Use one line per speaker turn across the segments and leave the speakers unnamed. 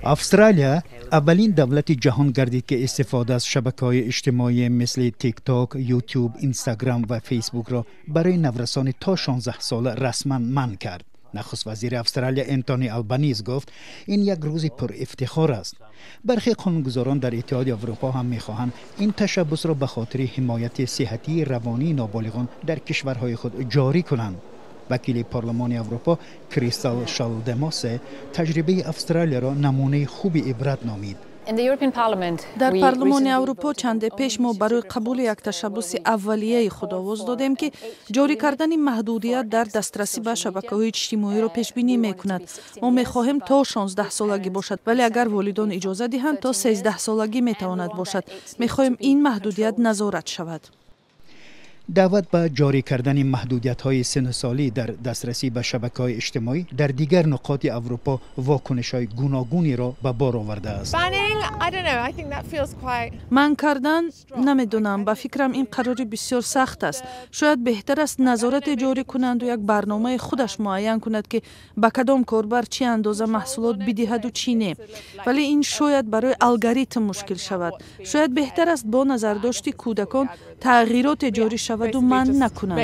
Австралия аввалин давлати ҷаҳон гардид, ки истифода аз шабакаҳои иҷтимоӣ мисли ТикТок, Ютуб, Инстаграм ва Фейсбукро барои наврасони то 16 сола расман манъ кард. Нахуст вазири Австралия Энтони Албаниз гуфт, ин як рӯзи пурэфтихор аст. Бархе қонунгузорон дар Иттиҳоди Аврупо ҳам мехоҳанд ин ташаббусро ба хотири ҳимояти сиҳатии равонии ноболиғон дар кишварҳои худ ҷорӣ кунанд. Вакили Парлумони Аврупо Кристал Шалдемосе таҷрибаи Австралияро намунаи хуби ибрат номид.
Дар Парлумони Аврупо чанде пеш мо барои қабули як ташаббуси аввалияи худ овоз додем, ки ҷорӣ кардани маҳдудият дар дастрасӣ ба шабакаҳои иҷтимоиро пешбинӣ мекунад. Мо мехоҳем то 16-солагӣ бошад, вале агар волидон иҷоза диҳанд, то 13-солагӣ метавонад бошад. Мехоҳем ин маҳдудият назорат шавад.
Даъват ба ҷорӣ кардани маҳдудиятҳои синнусолӣ дар дастрасӣ ба шабакаҳои иҷтимоӣ дар дигар нуқоти Аврупо вокунишҳои гуногунеро ба бор овардааст.
Манъ кардан, намедонам, ба фикрам, ин қарори бисёр сахт аст. Шояд беҳтар аст назорате ҷорӣ кунанду як барномаи худаш муайян кунад, ки ба кадом корбар чӣ андоза маҳсулот бидиҳаду чӣ не. Вале ин шояд барои алгоритм мушкил шавад. Шояд беҳтар аст бо назардошти кӯдакон тағйироте ҷорӣ шаваду манъ накунанд.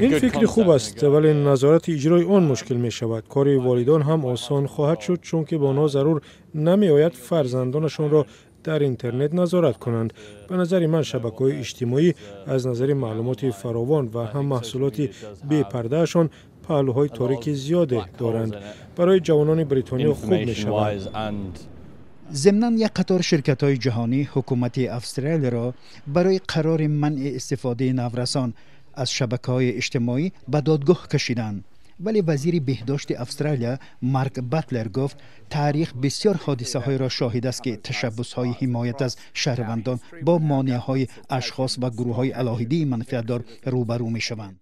Ин фикри хуб аст, вале назорати иҷрои он мушкил мешавад. Кори волидон ҳам осон хоҳад шуд, чунки ба онҳо зарур намеояд фарзандонашонро дар интернет назорат кунанд. Ба назари ман, шабакаҳои иҷтимоӣ аз назари маълумоти фаровон ва ҳам маҳсулоти бепардаашон паҳлӯҳои торики зиёде доранд. Барои ҷавонони Бритониё хуб мешавад.
Зимнан, як қатор ширкатҳои ҷаҳонӣ ҳукумати Австралияро барои қарори манъи истифодаи наврасон аз шабакаҳои иҷтимоӣ ба додгоҳ кашиданд. Вале вазири беҳдошти Австралия Марк Батлер гуфт, таърих бисёр ҳодисаҳоеро шоҳид аст, ки ташаббусҳои ҳимоят аз шаҳрвандон бо монеаҳои ашхос ва гурӯҳҳои алоҳидии манфиатдор рӯбарӯ мешаванд.